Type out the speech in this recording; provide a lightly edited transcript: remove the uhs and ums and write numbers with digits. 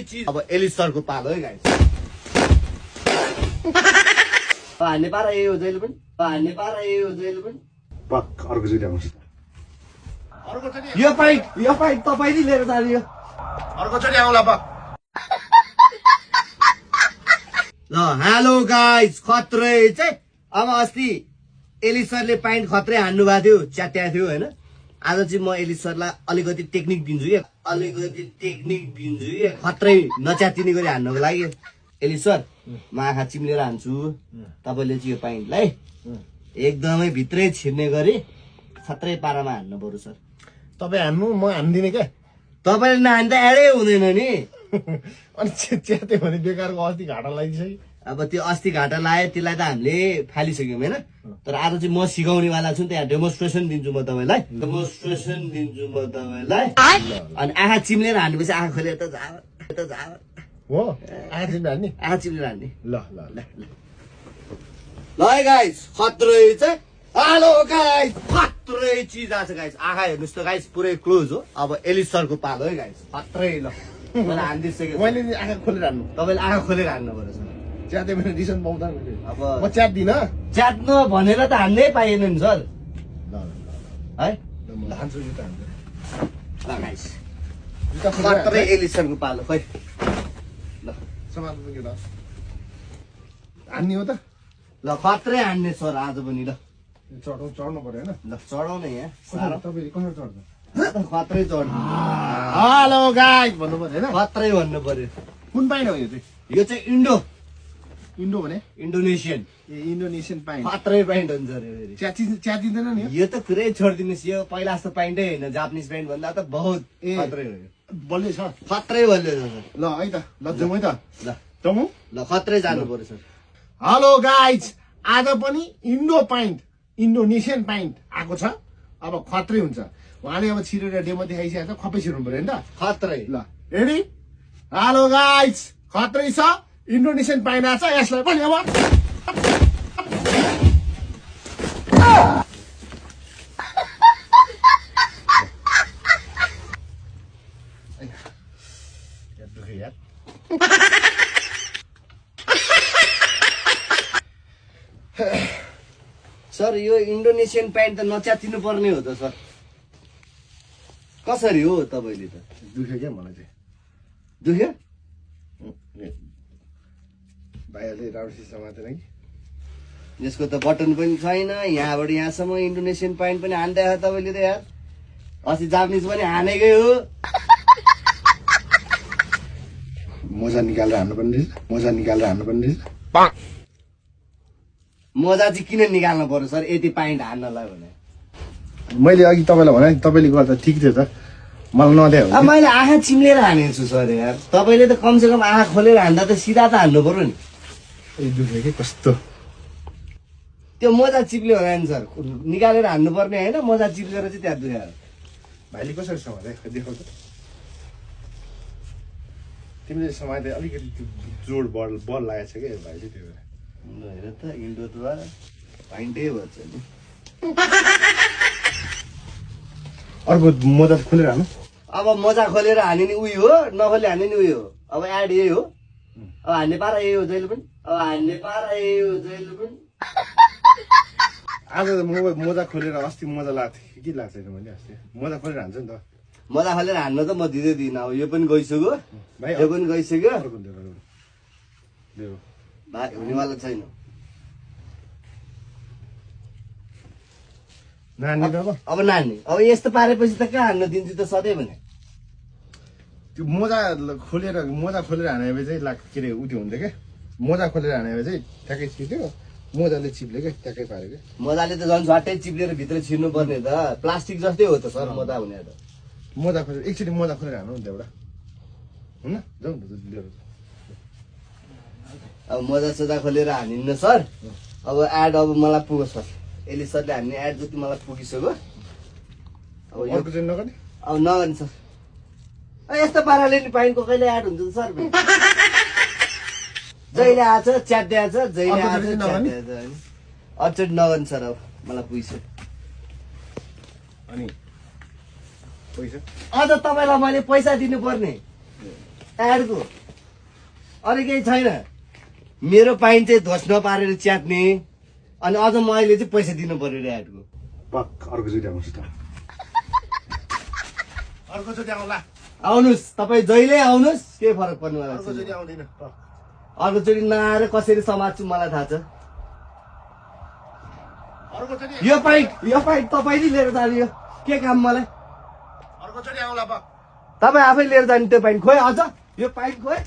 चिज अब एलिस सरको पालो है गाइस हान्ने पारा यही हो जहिले पनि हान्ने पारा यही हो जहिले पनि पक अर्कोचोटि आउँछ यो पाइट तपाईले लिएर जानु यो अर्कोचोटि आउँला पक ल हेलो गाइस खत्रै चाहिँ अब अस्ति एलिस सरले पाइन्ट खत्रै हान्नु भएको थियो च्यात्या थियो हैन आज चाहिँ म एलिस सरलाई अलिकति टेक्निक दिन्छु के खत्रै नच्यातिने गरी हान्नको लागि एलिस सर म आँखा चिम्लेर हान्छु तपाईले चाहिँ यो पाइन्टलाई एकदमै भित्रै छिर्ने गरी खत्रै पारामा हान्नु पर्यो सर तपाईँ हान्नु म हान्दिनँ क्या तपाईले नहान्दा एडै हुँदैन नि अनि च्यात्यो भने बेकारको अस्ति घाटा लाग्छ अब त्यो अस्ति घाटा लायो त्यसलाई त हामीले फालिसक्यौँ होइन तर आज चाहिँ म सिकाउनेवाला छु त्यहाँ डेमोन्स्ट्रेसन दिन्छु म तपाईँलाई अनि आँखा चिम्लेर हान्नुपर्छ आँखा खोलेर त जाव हो आँखा चिम्लेर हान्ने आँखा चिम्लेर हान्ने ल ल ल ल है गाइस खत्रै चाहिँ हेलो गाइस खत्रै चिज आछ गाइस आँखा हेर्नुहोस् त गाइस पुरै क्लोज हो अब एलिस सरको पालो है गाइस खत्रै ल मलाई हान्दिसक्यो मैले आँखा खोलेर हान्नु तपाईँले आँखा खोलेर हान्नु पर्यो सर च्यात्यो भने रिसन पाउँदैन अब म च्यात्दिनँ च्यात्नु भनेर त हान्नै पाइएन नि सर ल है ल हान्छु जुत्ता हान्छु ल गाइस जुत्ता खत्रै एलिस सरको पालो खै ल समात्नु पुग्यो त हान्ने हो त ल खत्रै हान्ने सर आज पनि ल चढ्नु पर्यो होइन ल चढाउने यहाँ तपाईँले कसरी चढ्छ खत्रै चढ्नु हेलो गाइस भन्नु पर्यो होइन खत्रै भन्नु पर्यो कुन पाइन्ट हो यो चाहिँ यो चाहिँ इन्डो भने इन्डोनेसियन ए इन्डोनेसियन पाइन्ट खत्रै पाइन्ट हुन्छ अरे च्यातिँदैन नि यो त पुरै छोडिदिनुहोस् यो पहिला जस्तो पाइन्टै होइन जापानिज पाइन्ट भन्दा त बहुत खत्रै हो यो बल्लै छ खत्रै बल्यो सर ल है त ल जाउँ है त ल जाउँ ल खत्रै जानु पर्यो सर हेलो गाइज आज पनि इन्डोनेसियन पाइन्ट आएको छ अब खत्रै हुन्छ उहाँले अब छिरेर डेमो देखाइसकेको छ खप्पै छिर्नु पर्यो नि त खत्रै ल रेडी हेलो गाइज खत्रै छ इन्डोनेसियन पाइन्ट आएको छ यसलाई पनि अब सर यो इन्डोनेसियन प्यान्ट त नच्यातिनु पर्ने हो त सर कसरी हो तपाईँले त दुख्यो क्या मलाई चाहिँ दुख्यो भाइहरूले राम्रोसित समातेन कि यसको त बटन पनि छैन यहाँबाट यहाँसम्म इन्डोनेसियन प्यान्ट पनि हान्दै हो तपाईँले त यार अस्ति जापानिज पनि हानेकै हो मोजा निकालेर हान्नुपर्ने रहेछ मजा चाहिँ किन निकाल्नु पर्यो सर यति प्यान्ट हान्नलाई भने मैले अघि तपाईँलाई भने तपाईँले गर्दा ठिक थियो त मलाई नदिए अब मैले आँखा चिम्लेर हानेको छु सर यार तपाईँले त कमसेकम आँखा खोलेर हान्दा त सिधा त हान्नु पर्यो नि दुख्यो कि कस्तो त्यो मोजा चिप्ल्यो होला नि सर निकालेर हान्नु पर्ने होइन मोजा चिप्लेर चाहिँ त्यहाँ दुख्यो भाइले कसरी समाते देखाउ त तिमीले समाते अलिकति जोड बल लागेको छ क्या भाइले त्यो हेर त इन्डो त पाइन्टै भन्छ नि अर्को मोजा खोलेर हाल्नु अब मोजा खोलेर हाने नि उयो हो नखोले हाने नि उयो हो अब एड यही हो अब हान्ने पारा यही हो जहिले पनि आज मोजा खोलेर अस्ति मोजा लाग्थ्यो के लाग्छ मैले अस्ति मोजा खोलेर हान्छ नि त मोजा खोलेर हान्न त म दिँदै दिइनँ अब यो पनि गइसक्यो भाइ यो पनि गइसक्यो अर्को देऊ भाइ हुनेवाला छैन नानी त अब नानी अब यस्तो पारेपछि त कहाँ हान्न दिन्छु त सधैँ भने त्यो मोजा खोलेर हाने भए चाहिँ के अरे उयो हुन्थ्यो क्या मोजा खोलेर हाने भए चाहिँ ठ्याक्कै छिर्थ्यो मोजाले चिप्ले क्या ट्याक्कै पाऱ्यो क्या मोजाले त झन् झट्टै चिप्लेर भित्र छिर्नु पर्ने त प्लास्टिक जस्तै हो त सर मोजा हुने त मोजा खोलेर एकचोटि मोजा खोलेर हान्नु नि त्यहाँबाट हुन जाउँ न लिएर अब मोजा सोजा खोलेर हानिन्न सर अब एड अब मलाई पुग्यो सर एलिस सरले हान्ने एड जति मलाई पुगिसक्यो अब अर्को चाहिँ नगर्ने अब नगर्ने सर यस्तो पाराले नि पाइन्टको कहिले एड हुन्छ त सर जहिले आछ च्याट्दै आछ जहिले आछ अचोटि नगर्ने सर अब मलाई पुगिसक्यो अनि पैसा अझ तपाईँलाई मैले पैसा दिनुपर्ने एडको अरू केही छैन। मेरो पाइन चाहिँ ध्वस नपारेर च्यात्ने अनि अझ मैले चाहिँ पैसा दिनु पर्यो रे एडको। अर्कोचोटि आउँछु त अर्कोचोटि आउँला आउनुहोस् तपाईँ जहिले आउनुहोस् के फरक पर्नुवाला छ। अर्कोचोटि आउँदैन अर्कोचोटि नआएर कसरी समात्छु मलाई थाहा छ। अर्कोचोटि यो पाइट तपाईँले लिएर जाने यो के काम मलाई। अर्कोचोटि आउँला तपाईँ आफै लिएर जाने त्यो पाइट खोइ अझ यो पाइट खोइ